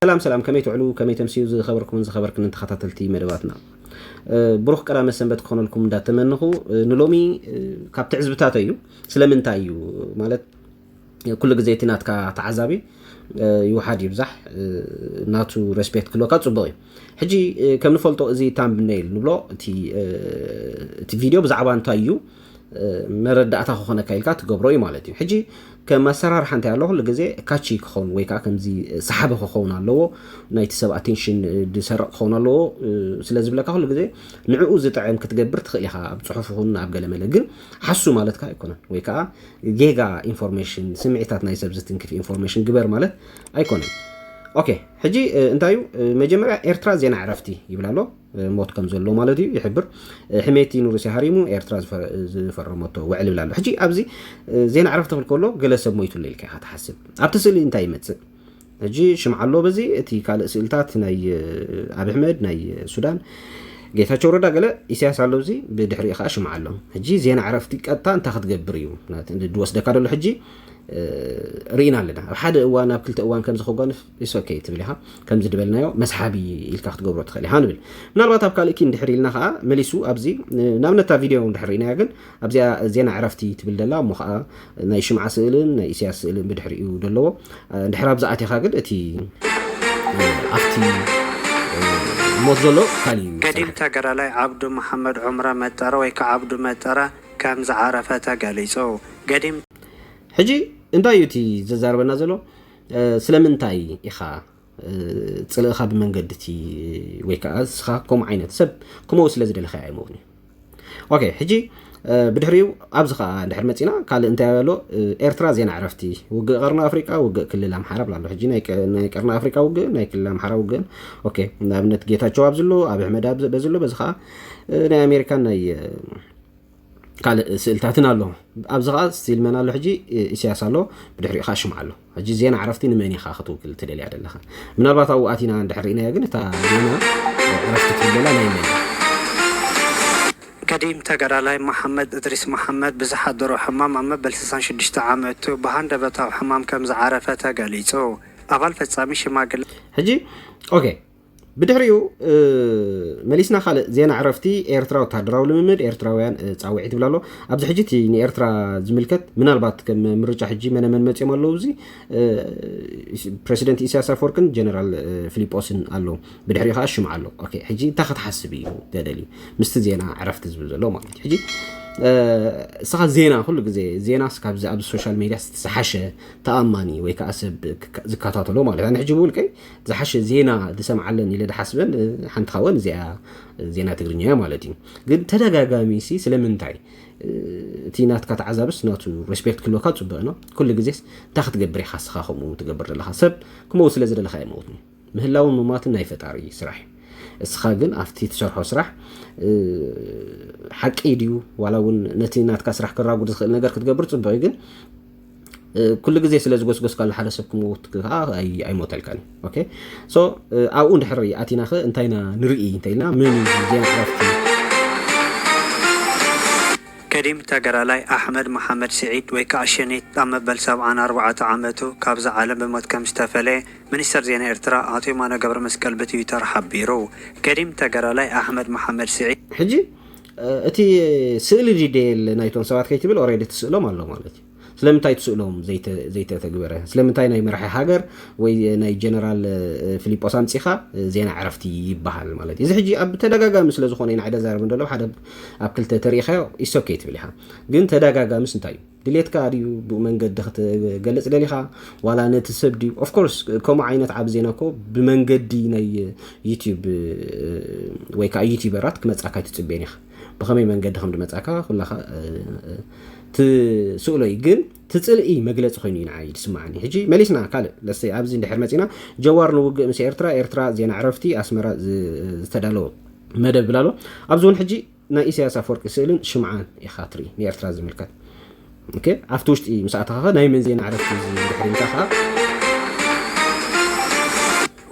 ሰላም ሰላም፣ ከመይ ትውዕሉ? ከመይ ተምስዩ? ዝኸበርኩምን ዝኸበርክንን ተኸታተልቲ መደባትና፣ እ፣ ብሩኽ ቀዳመ ሰንበት ክኾነልኩም እንዳተመንኹ፣ እ፣ ንሎሚ፣ እ፣ ካብ ትዕዝብታተይ እዩ። ስለምንታይ እዩ ማለት፣ ኩሉ ግዜ እቲ ናትካ ተዓዛቢ፣ እ፣ ይውሓድ ይብዛሕ፣ እ፣ ናቱ ሬስፔክት ክህልወካ ጽቡቕ እዩ። ሕጂ፣ እ፣ ከም ንፈልጦ፣ እዚ ታምብኔል ንብሎ፣ እቲ፣ እ፣ እቲ ቪድዮ ብዛዕባ እንታይ እዩ፣ እ፣ መረዳእታ ክኾነካ ኢልካ ትገብሮ እዩ ማለት እዩ። ሕጂ ከም ኣሰራርሓ እንታይ ኣሎ፣ ኩሉ ግዜ ካቺ ክኸውን ወይ ከዓ ከምዚ ሰሓቢ ክኸውን ኣለዎ፣ ናይቲ ሰብ ኣቴንሽን፣ እ፣ ዝሰርቕ ክኸውን ኣለዎ፣ እ፣ ስለ ዝብለካ፣ ኩሉ ግዜ ንዕኡ ዝጥዕም ክትገብር ትኽእል ኢኻ፣ ኣብ ጽሑፍ ይኹን ኣብ ገለ መለ። ግን ሓሱ ማለትካ ኣይኮነን፣ ወይ ከዓ ጌጋ ኢንፎርሜሽን፣ ስምዒታት ናይ ሰብ ዝትንክፍ ኢንፎርሜሽን ግበር ማለት ኣይኮነን። ኦኬ፣ ሕጂ፣ እ፣ እንታይ እዩ፣ እ፣ መጀመርያ ኤርትራ ዜና ዕረፍቲ ይብል ኣሎ፣ እ፣ ሞት ከም ዘሎ ማለት እዩ ይሕብር። እ፣ ሕሜቲ ንሩስያ ሃሪሙ ኤርትራ ዝፈ-፣ ዝፈረመቶ ውዕል ይብል ኣሎ። ሕጂ ኣብዚ፣ እ፣ ዜና ዕረፍቲ ክብል ከሎ ገለ ሰብ ሞይቱሉ ኢልካ ኢኻ ትሓስብ። ኣብቲ ስእሊ እንታይ ይመጽእ? ሕጂ ሽምዓ ኣሎ በዚ፣ እቲ ካልእ ስእልታት ናይ፣ እ፣ ኣብይ ኣሕመድ፣ ናይ ሱዳን ጌታቸው ረዳ፣ ገለ ኢሳያስ ኣሎ፣ እዚ ብድሕሪኡ ከዓ ሽምዓ ኣሎ። ሕጂ ዜና ዕረፍቲ ቀጥታ እንታይ ክትገብር እዩ ናት-፣ ዝወስደካ ዘሎ? ሕጂ፣ እ፣ ርኢና ኣለና። ኣብ ሓደ እዋን፣ ኣብ ክልተ እዋን ከምዚ ከጓንፍ ኢስ ኦኬ ትብል ኢኻ። ከምዚ ዝበልናዮ መስሓቢ ኢልካ ክትገብሮ ትኽእል ኢኻ ንብል። ምናልባት ኣብ ካልእ ኪን ድሕር ኢልና ከዓ መሊሱ ኣብዚ፣ እ፣ ንኣብነት እታ ቪድዮ እውን ድሕር ርኢናያ፣ ግን ኣብዚኣ ዜና ዕረፍቲ ትብል ደላ፣ እሞ ከዓ ናይ ሽምዓ ስእልን ናይ ኢሳያስ ስእልን ብድሕሪኡ ዘለዎ። እ፣ ድሕር ኣብዛ ኣቲኻ ግን እቲ፣ እ፣ ኣብቲ፣ እ፣ ሞት ዘሎ ካልእ እዩ ገዲም ዝጸንሐ። ተጋዳላይ ዓብዱ መሓመድ ዑምራ መጠረ ወይ ከዓ ዓብዱ መጠረ ከም ዝዓረፈ ተገሊጹ። ገዲም ሕጂ እንታይ እዩ እቲ ዘዛርበና ዘሎ? እ፣ ስለምንታይ ኢኻ፣ እ፣ ጽልእኻ ብመንገዲ እቲ፣ ወይ ከዓ እስኻ ከምኡ ዓይነት ሰብ ክመው ስለ ዝደለኻ ኣይመውትን እዩ። ኦኬ፣ ሕጂ፣ እ፣ ብድሕሪኡ ኣብዚ ኸዓ እንድሕር መጺና፣ ካልእ እንታይ ኣሎ? እ፣ ኤርትራ ዜና ዕረፍቲ፣ ውግእ ቀርኒ ኣፍሪቃ፣ ውግእ ክልል ኣምሓራ ብላ ኣሎ። ሕጂ ናይ ቀ-፣ ናይ ቀርኒ ኣፍሪቃ ውግእ፣ ናይ ክልል ኣምሓራ ውግእን፣ ኦኬ፣ ንኣብነት ጌታቸው ኣብዚ ኣሎ፣ ኣብይ ኣሕመድ ኣብዚ፣ በዚ ኣሎ፣ በዚ ኸዓ፣ እ፣ ናይ ኣሜሪካን ናይ፣ እ፣ ካልእ ስእልታትን ኣሎ። ኣብዚ ኸዓ ስቲል መን ኣሎ? ሕጂ፣ እ፣ ኢሳያስ ኣሎ፣ ብድሕሪኡ ኸዓ ሽምዓ ኣሎ። ሕጂ ዜና ዕረፍቲ ንመን ኢኻ ክትውክል ትደልያ ዘለኻ? ምናልባት ኣብኡ ኣቲና እንድሕር ርኢናዮ፣ ግን እታ ዜና ዕረፍቲ ትብል ዘላ ናይ መን እያ? ገዲም ተጋዳላይ መሓመድ እድሪስ መሓመድ ብዝሓደሮ ሕማም ኣብ መበል ስሳን ሽዱሽተ ዓመቱ ብሃንደበታዊ ሕማም ከም ዝዓረፈ ተገሊጹ። ኣባል ፈጻሚ ሽማግለ ሕጂ፣ ኦኬ፣ ብድሕሪኡ፣ እ፣ መሊስና ካልእ ዜና ዕረፍቲ። ኤርትራ ወተሃደራዊ ልምምድ፣ ኤርትራውያን፣ እ፣ ጻውዒት ይብል ኣሎ። ኣብዚ ሕጂ እቲ ንኤርትራ ዝምልከት፣ ምናልባት ከም ምርጫ ሕጂ መነ መን መጺኦም ኣለዉ፣ እዚ፣ እ፣ ፕረሲደንት ኢሳያስ ኣፈወርቅን ጀነራል፣ እ፣ ፊሊጶስን ኣለዉ። ብድሕሪኡ ኸዓ ሽምዓ ኣሎ። ኦኬ፣ ሕጂ እንታይ ክትሓስብ እዩ ተደልዩ ምስቲ ዜና ዕረፍቲ ዝብል ዘሎ ማለት እዩ? ሕጂ፣ እ፣ እስኻ ዜና ኩሉ ግዜ፣ ዜናስ ካብዚ ኣብ ሶሻል ሜድያ ዝሓሸ ተኣማኒ ወይ ከዓ ሰብ ክካ-፣ ዝከታተሎ ማለት እዩ። ኣነ ሕጂ ብውልቀይ ዝሓሸ ዜና ዝሰምዓለን ኢለ ዝሓስበን፣ እ፣ ሓንቲ ካብኣን እዚኣ ዜና ትግርኛ እያ ማለት እዩ። ግን ተደጋጋሚ ሲ ስለምንታይ፣ እ፣ እቲ ናትካ ተዓዛብስ ናቱ ሬስፔክት ክህልወካ ጽቡቕ ነው። ኩሉ ግዜስ እንታይ ክትገብር ኢኻ እስኻ ከምኡ ትገብር ዘለኻ? ሰብ ክመውት ስለ ዝደለኻ ኣይመውትን። ምህላውን ምሟትን ናይ ፈጣሪ ስራሕ እዩ። እስኻ ግን ኣብቲ ትሰርሖ ስራሕ፣ እ፣ ሓቂ ድዩ ዋላ እውን ነቲ ናትካ ስራሕ ክራጉድ ዝኽእል ነገር ክትገብር ጽቡቕ እዩ። ግን፣ እ፣ ኩሉ ግዜ ስለ ዝጎስጎስካሉ ሓደ ሰብ ክመውት ከዓ ኣይ-፣ ኣይሞተልካን እዩ። ኦኬ? ሶ፣ እ፣ ኣብኡ እንድሕር ኣቲና ኸ እንታይ ኢና ንርኢ እንተኢልና፣ መን እዩ ዜና ዕረፍቲ? ገዲም ተጋዳላይ ኣሕመድ መሓመድ ስዒድ ወይ ከዓ ሸኔት ኣብ መበል ሰብዓን ኣርባዕተ ዓመቱ ካብዛ ዓለም ብሞት ከም ዝተፈለየ ሚኒስተር ዜና ኤርትራ ኣቶ የማነ ገብረመስቀል ብትዊተር ሓቢሩ። ገዲም ተጋዳላይ ኣሕመድ መሓመድ ስዒድ ሕጂ፣ እ፣ እቲ ስእሊ ዲደየል ናይቶም ሰባት ከይትብል ኦሬዲ ትስእሎም ኣሎ ማለት እዩ። ስለምንታይ እቲ ስእሎም ዘይተ-፣ ዘይተተግበረ? ስለምንታይ ናይ መራሒ ሃገር ወይ ናይ ጀነራል፣ እ፣ ፊሊጶስ ኣምጺኻ፣ እ፣ ዜና ዕረፍቲ ይበሃል ማለት እዩ። እዚ ሕጂ ኣብ ተደጋጋሚ ስለ ዝኾነ ኢና ዕደ ዛረብ እንደሎ ሓደ ኣብ ክልተ ተሪኢኻዮ ኢስ ኦኬ ትብል ኢኻ። ግን ተደጋጋምስ እንታይ እዩ? ድሌትካ ድዩ ብኡ መንገዲ ክትገልጽ ደሊኻ? ዋላ ነቲ ሰብ ድዩ? ኦፍኮርስ ከምኡ ዓይነት ዓብ ዜና እኮ ብመንገዲ ናይ ዩቲዩብ፣ እ፣ ወይ ከዓ ዩቲዩበራት ክመጻካ ኣይትጽበን ኢኻ። ብኸመይ መንገዲ ከም ድመጻካ ኩላኻ፣ እ፣ እ፣ ትስእሎ እዩ። ግን ትጽልኢ መግለጺ ኮይኑ እዩ ንዓይ ዝስምዓኒ። ሕጂ መሊስና ካልእ ለሰይ ኣብዚ እንድሕር መጺና፣ ጀዋር ንውግእ ምስ ኤርትራ፣ ኤርትራ ዜና ዕረፍቲ፣ ኣስመራ ዝ-፣ ዝተዳለወ መደብ ብላሎ። ኣብዚ እውን ሕጂ ናይ ኢሳያስ ኣፈወርቂ ስእልን ሽምዓን ኢኻ ትርኢ ንኤርትራ ዝምልከት። ኦኬ፣ ኣብቲ ውሽጢ ምስ ኣተኻ ኸ ናይ መን ዜና ዕረፍቲ እዚ ድሕሪ ኢልካ ኸኣ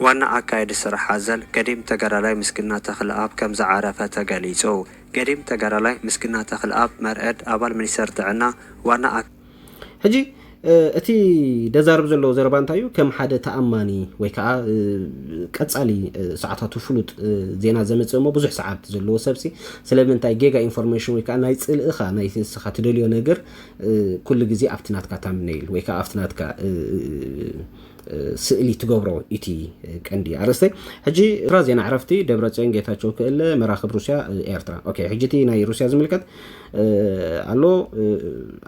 ዋና ኣካየዲ ስራሕ ኣዘል ገዲም ተጋዳላይ ምስግና ተኽለኣብ ከም ዝዓረፈ ተገሊጹ። ገዲም ተጋዳላይ ምስግና ተኽለኣብ መርዕድ ኣባል ሚኒስተር ጥዕና ዋና ኣክ- ሕጂ እቲ ደዛርብ ዘለዎ ዘረባ እንታይ እዩ? ከም ሓደ ተኣማኒ ወይ ከዓ ቀፃሊ ሰዓታቱ ፍሉጥ ዜና ዘመፅእ እሞ ብዙሕ ሰዓት ዘለዎ ሰብሲ፣ ስለምንታይ ጌጋ ኢንፎርሜሽን ወይ ከዓ ናይ ፅልእኻ ናይ እስኻ ትደልዮ ነገር ኩሉ ግዜ ኣብቲ ናትካ ታምነይል ወይ ከዓ ኣብቲ ናትካ ስእሊ ትገብሮ እቲ ቀንዲ ኣርእስተይ። ሕጂ ኤርትራ ዜና ዕረፍቲ፣ ደብረፅዮን ጌታቸው ክእለ መራኽብ ሩስያ ኤርትራ። ኦኬ፣ ሕጂ እቲ ናይ ሩስያ ዝምልከት ኣሎ።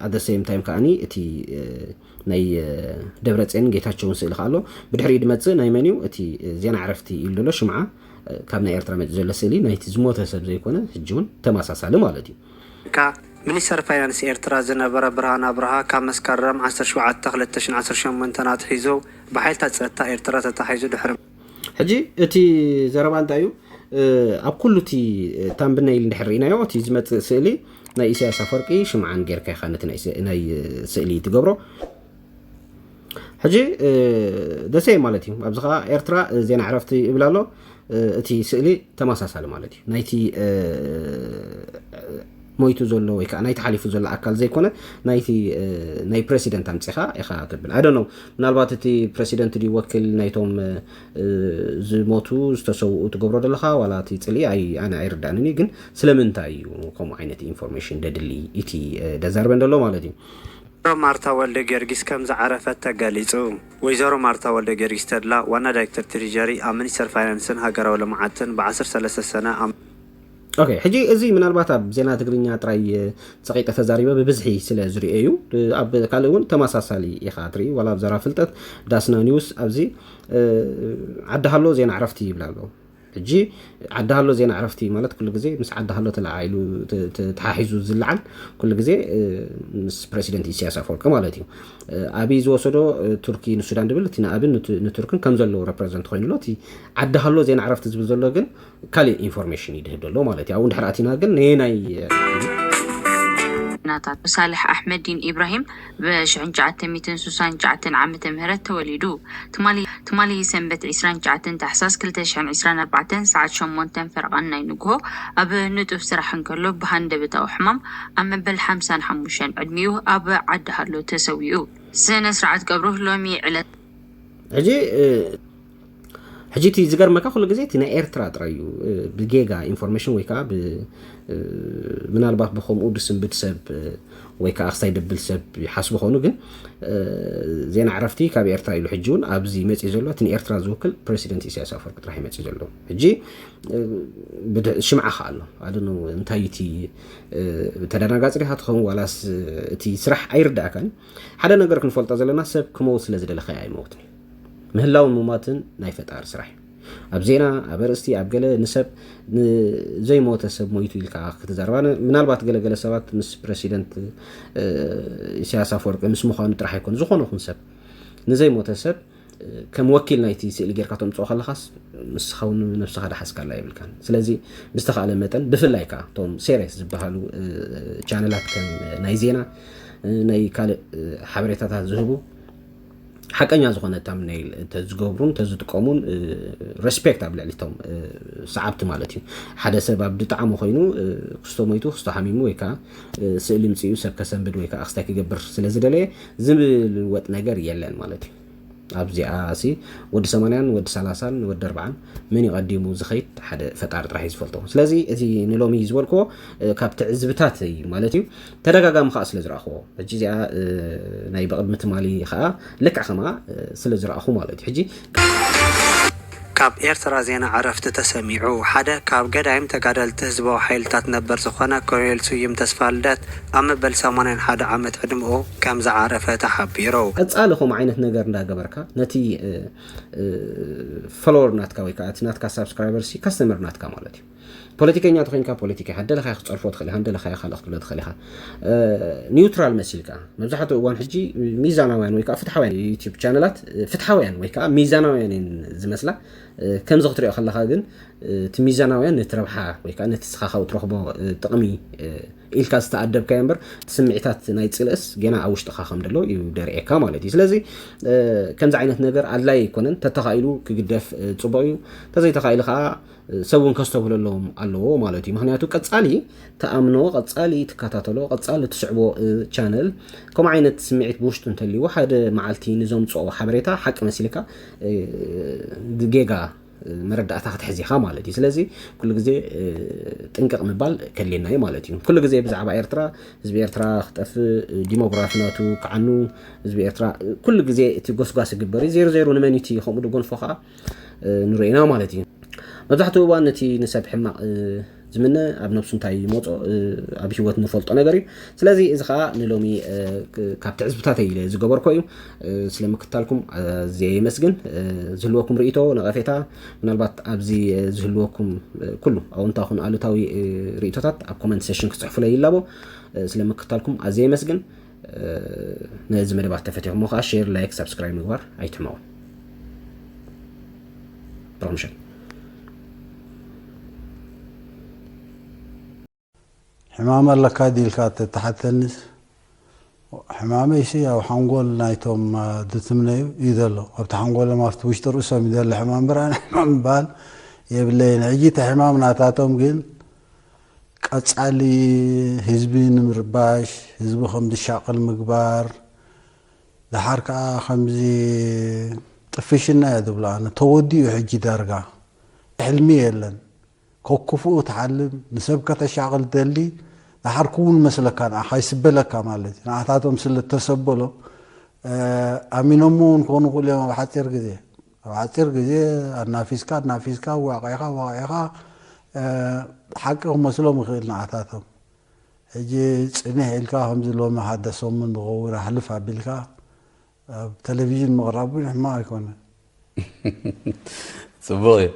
ኣደ ሴም ታይም ከዓኒ እቲ ናይ ደብረፅዮን ጌታቸውን ስእሊ ከኣሎ። ብድሕሪኡ ድመፅእ ናይ መን እዩ? እቲ ዜና ዕረፍቲ ኢሉ ዘሎ ሽምዓ ካብ ናይ ኤርትራ መፂኡ ዘሎ ስእሊ ናይቲ ዝሞተ ሰብ ዘይኮነ ሕጂ እውን ተመሳሳሊ ማለት እዩ። ሚኒስተር ፋይናንስ ኤርትራ ዝነበረ ብርሃን ኣብርሃ ካብ መስከረም ዓሰርተ ሸውዓተ ክልተ ሽሕን ዓሰርተ ሸሞንተን ኣትሒዙ ብሓይልታት ጸጥታ ኤርትራ ተታሒዙ ድሕሪ ሕጂ እቲ ዘረባ እንታይ እዩ? ኣብ ኩሉ እቲ ታምብነይል እንድሕር ርኢናዮ እቲ ዝመፅእ ስእሊ ናይ ኢሳያስ ኣፈወርቂ ሽምዓን ጌርካ ኢኻ ነቲ ናይ ስእሊ ትገብሮ። ሕጂ ደሰይ ማለት እዩ። ኣብዚ ከዓ ኤርትራ ዜና ዕረፍቲ ይብል ኣሎ። እቲ ስእሊ ተመሳሳሊ ማለት እዩ። ናይቲ ሞይቱ ዘሎ ወይ ከዓ ናይቲ ሓሊፉ ዘሎ ኣካል ዘይኮነ ናይቲ ናይ ፕረሲደንት ኣምፂኻ ኢኻ ትብል። I don't know፣ ምናልባት እቲ ፕረሲደንት ድዩ ወክል ናይቶም ዝሞቱ ዝተሰውኡ ትገብሮ ዘለኻ ዋላ እቲ ፅልኢ ኣነ ኣይርዳእንን እዩ። ግን ስለምንታይ እዩ ከምኡ ዓይነት ኢንፎርሜሽን ደድሊ እቲ ደዛርበን ዘሎ ማለት እዩ። ወይዘሮ ማርታ ወልደ ጊዮርጊስ ከም ዝዓረፈት ተገሊጹ። ወይዘሮ ማርታ ወልደ ጊዮርጊስ ተድላ ዋና ዳይሬክተር ትሪጀሪ ኣብ ሚኒስተር ፋይናንስን ሃገራዊ ልምዓትን ብ ዓሰርተ ሰለስተ ሰነ ኣብ ኦኬ፣ ሕጂ እዚ ምናልባት ኣብ ዜና ትግርኛ ጥራይ ጸቂጠ ተዛሪበ ብብዝሒ ስለ ዝርእዮ እዩ። ኣብ ካልእ እውን ተመሳሳሊ ኢኻ ትርኢ። ዋላ ኣብ ዘራ ፍልጠት ዳስና ኒውስ ኣብዚ ዓዲ ሃሎ ዜና ዕረፍቲ ይብል ኣሎ። ሕጂ ዓዲ ሃሎ ዜና ዕረፍቲ ማለት ኩሉ ግዜ ምስ ዓዲ ሃሎ ተለዓዒሉ ተሓሒዙ ዝለዓል ኩሉ ግዜ ምስ ፕረሲደንት ኢሳያስ ኣፈወርቂ ማለት እዩ። ኣብይ ዝወሰዶ ቱርኪ ንሱዳን ድብል እቲ ንኣብን ንቱርክን ከም ዘለዎ ረፕረዘንት ኮይኑሎ እቲ ዓዲ ሃሎ ዜና ዕረፍቲ ዝብል ዘሎ ግን ካሊእ ኢንፎርሜሽን ይድህብ ዘሎ ማለት እዩ። ኣብኡ እንድሕር ኣቲና ግን ነየናይ ናታት ሳልሕ ኣሕመዲን ኢብራሂም ብ ሽሕን ትሽዓተ ሚእትን ስሳን ትሽዓተን ዓመተ ምህረት ተወሊዱ። ትማሊ ሰንበት ዒስራን ትሽዓተን ታሕሳስ ክልተ ሽሕን ዕስራን ኣርባዕተን ሰዓት ሸሞንተን ፈረቓን ናይ ንግሆ ኣብ ንጡፍ ስራሕ እንከሎ ብሃንደበታዊ ሕማም ኣብ መበል ሓምሳን ሓሙሽተን ዕድሚኡ ኣብ ዓዲ ሃሎ ተሰዊኡ። ስነ ስርዓት ቀብሩ ሎሚ ዕለት ሕጂ ሕጂ እቲ ዝገርመካ ኩሉ ግዜ እቲ ናይ ኤርትራ ጥራይ እዩ ብጌጋ ኢንፎርሜሽን ወይ ከዓ ምናልባት ብከምኡ ድስንብድ ሰብ ወይ ከዓ ክሳይ ደብል ሰብ ይሓስቡ ኾኑ ግን ዜና ዕረፍቲ ካብ ኤርትራ ኢሉ ሕጂ እውን ኣብዚ መፂኡ ዘሎ እቲ ንኤርትራ ዝውክል ፕረሲደንት ኢሳያስ ኣፈወርቂ ጥራሕ ይመፅእ ዘሎ። ሕጂ ሽምዓ ከዓ ኣሎ ኣደ እንታይ እቲ ተደናጋፂ ዲኻ ትኸውን ዋላስ እቲ ስራሕ ኣይርዳእካን። ሓደ ነገር ክንፈልጦ ዘለና ሰብ ክመውት ስለ ዝደለኸ ኣይመውትን እዩ። ምህላውን ምማትን ናይ ፈጣሪ ስራሕ እዩ። ኣብ ዜና ኣብ ኣርእስቲ ኣብ ገለ ንሰብ ንዘይሞተ ሰብ ሞይቱ ኢልካ ክትዛረባ ምናልባት ገለገለ ሰባት ምስ ፕረሲደንት ኢሳያስ ኣፈወርቂ ምስ ምዃኑ ጥራሕ ኣይኮን ዝኾነ ኹን ሰብ ንዘይሞተ ሰብ ከም ወኪል ናይቲ ስእሊ ጌርካ ተምፅኦ ከለኻስ ንስኻ እውን ነብስኻ ዳሓዝካላ የብልካን። ስለዚ ብዝተኻእለ መጠን ብፍላይ ከዓ እቶም ሴሪየስ ዝበሃሉ ቻነላት ከም ናይ ዜና ናይ ካልእ ሓበሬታታት ዝህቡ ሓቀኛ ዝኾነ ታምነይል ተዝገብሩን ተዝጥቀሙን ሬስፔክት ኣብ ልዕሊ ቶም ሰዓብቲ ማለት እዩ። ሓደ ሰብ ኣብ ድጣዕሞ ኮይኑ ክስቶ ሞይቱ ክስቶ ሓሚሙ ወይ ከዓ ስእሊ ምፅኡ ሰብ ከሰንብድ ወይ ከዓ ክስታይ ክገብር ስለ ዝደለየ ዝልወጥ ነገር የለን ማለት እዩ። ኣብዚኣ ሲ ወዲ ሰማንያን ወዲ ሰላሳን ወዲ ኣርብዓን መን ይቐዲሙ ዝኸይድ ሓደ ፈጣሪ ጥራሕ እዩ ዝፈልጦ። ስለዚ እዚ ንሎሚ ዝበልክዎ ካብ ትዕዝብታት እዩ ማለት እዩ። ተደጋጋሚ ከዓ ስለ ዝረእኽዎ ሕጂ እዚኣ ናይ ብቕድሚ ትማሊ ከዓ ልክዕ ከምኣ ስለ ዝረእኹ ማለት እዩ። ሕጂ ካብ ኤርትራ ዜና ዕረፍቲ ተሰሚዑ። ሓደ ካብ ገዳይም ተጋደልቲ ህዝባዊ ሓይልታት ነበር ዝኾነ ኮሎኔል ስዩም ተስፋልደት ኣብ መበል ሰማንያን ሓደ ዓመት ዕድምኡ ከም ዝዓረፈ ተሓቢሩ። ቀጻሊ ከምኡ ዓይነት ነገር እንዳገበርካ ነቲ ፎሎወር ናትካ ወይ ከዓ እቲ ናትካ ሳብስክራይበር ሲ ካስተመር ናትካ ማለት እዩ። ፖለቲከኛ ተኮይንካ ፖለቲካ ኢኻ፣ ደለኻዮ ክትፀርፎ ትኽእል ኢኻ፣ ደለኻዮ ካልእ ክትብሎ ትኽእል ኢኻ። ኒውትራል መሲልካ መብዛሕትኡ እዋን ሕጂ ሚዛናውያን ወይ ከዓ ፍትሓውያን ዩቲዩብ ቻነላት ፍትሓውያን ወይ ከዓ ሚዛናውያን እየን ዝመስላ። ከምዚ ክትሪኦ ከለኻ ግን እቲ ሚዛናውያን ነቲ ረብሓ ወይ ከዓ ነቲ ስኻ ካብ ትረኽቦ ጥቕሚ ኢልካ ዝተኣደብካዮ እምበር፣ እቲ ስምዒታት ናይ ፅልእስ ገና ኣብ ውሽጥኻ ከም ዘሎ እዩ ደርእየካ ማለት እዩ። ስለዚ ከምዚ ዓይነት ነገር ኣድላይ ኣይኮነን። ተተኻኢሉ ክግደፍ ፅቡቕ እዩ። እንተዘይተኻኢሉ ከዓ ሰብ እውን ከስተብህለሎም ኣለዎ ማለት እዩ። ምክንያቱ ቀፃሊ ትኣምኖ፣ ቀፃሊ ትከታተሎ፣ ቀፃሊ ትስዕቦ ቻነል ከምኡ ዓይነት ስምዒት ብውሽጡ እንተልዎ፣ ሓደ መዓልቲ ንዘምፅኦ ሓበሬታ ሓቂ መሲልካ ጌጋ መረዳእታ ክትሕዝ ኢኻ ማለት እዩ። ስለዚ ኩሉ ግዜ ጥንቅቕ ምባል ከድልየና እዩ ማለት እዩ። ኩሉ ግዜ ብዛዕባ ኤርትራ፣ ህዝቢ ኤርትራ ክጠፍእ፣ ዲሞግራፊ ናቱ ክዓኑ፣ ህዝቢ ኤርትራ ኩሉ ግዜ እቲ ጎስጓስ ይግበር እዩ። ዜሮ ዜሮ ንመን እዩ እቲ ከምኡ ድጎንፎ ከዓ ንርእና ማለት እዩ። መብዛሕትኡ እዋን ነቲ ንሰብ ሕማቕ ዝምነ ኣብ ነብሱ እንታይ ይመጾ ኣብ ህይወት ንፈልጦ ነገር እዩ። ስለዚ እዚ ከዓ ንሎሚ ካብ ትዕዝብታተይ ኢለ ዝገበርኮ እዩ። ስለ ምክታልኩም ኣዝየ የመስግን። ዝህልወኩም ርእይቶ፣ ነቐፌታ፣ ምናልባት ኣብዚ ዝህልወኩም ኩሉ ኣውንታ ኹን ኣሉታዊ ርእይቶታት ኣብ ኮመንት ሴሽን ክጽሕፉለይ ይላቦ። ስለ ምክታልኩም ኣዝየ የመስግን። ነዚ መደባት ተፈቲኹሞ ከዓ ሼር፣ ላይክ፣ ሳብስክራይብ ምግባር ኣይትሕመቑ። ብሩኽ ምሸት። ሕማም ኣለካ ድልካ ተተሓተንስ ሕማመይሲ ኣብ ሓንጎል ናይቶም ድትምነዩ እዩ ዘሎ። ኣብቲ ሓንጎሎም ኣብቲ ውሽጢ ርእሶም እዩ ዘሎ ሕማም እምበር ኣነ ሕማም ምባል የብለይን። ሕጂ እቲ ሕማም ናታቶም ግን ቀጻሊ ህዝቢ ንምርባሽ፣ ህዝቢ ከም ዝሻቐል ምግባር፣ ደሓር ከኣ ከምዚ ጥፍሽና እየ ዝብሎ ኣነ። ተወዲኡ ሕጂ ዳርጋ። ሕልሚ የለን። ከኩፍኡ ትሓልም፣ ንሰብ ከተሻቕል ትደሊ፣ ደሓር ክውን መስለካ ንዓኻ፣ ይስበለካ ማለት እዩ። ንዓታቶም ስለ እተሰበሎ፣ ኣሚኖሞ እውን ክኾኑ ይኽእሉ እዮም ኣብ ሓጺር ግዜ። ኣብ ሓጺር ግዜ ኣናፊስካ ኣናፊስካ ዋቂዕካ ዋቂዕካ ሓቂ ክመስሎም ይኽእል ንዓታቶም። ሕጂ ጽንሕ ኢልካ ከምዚ ሎሚ ሓደ ሰሙን ዝኸውን ኣሕልፍ ኣቢልካ ኣብ ቴሌቪዥን ምቕራብ እውን ሕማቕ ኣይኮነን። ጽቡቕ እዩ።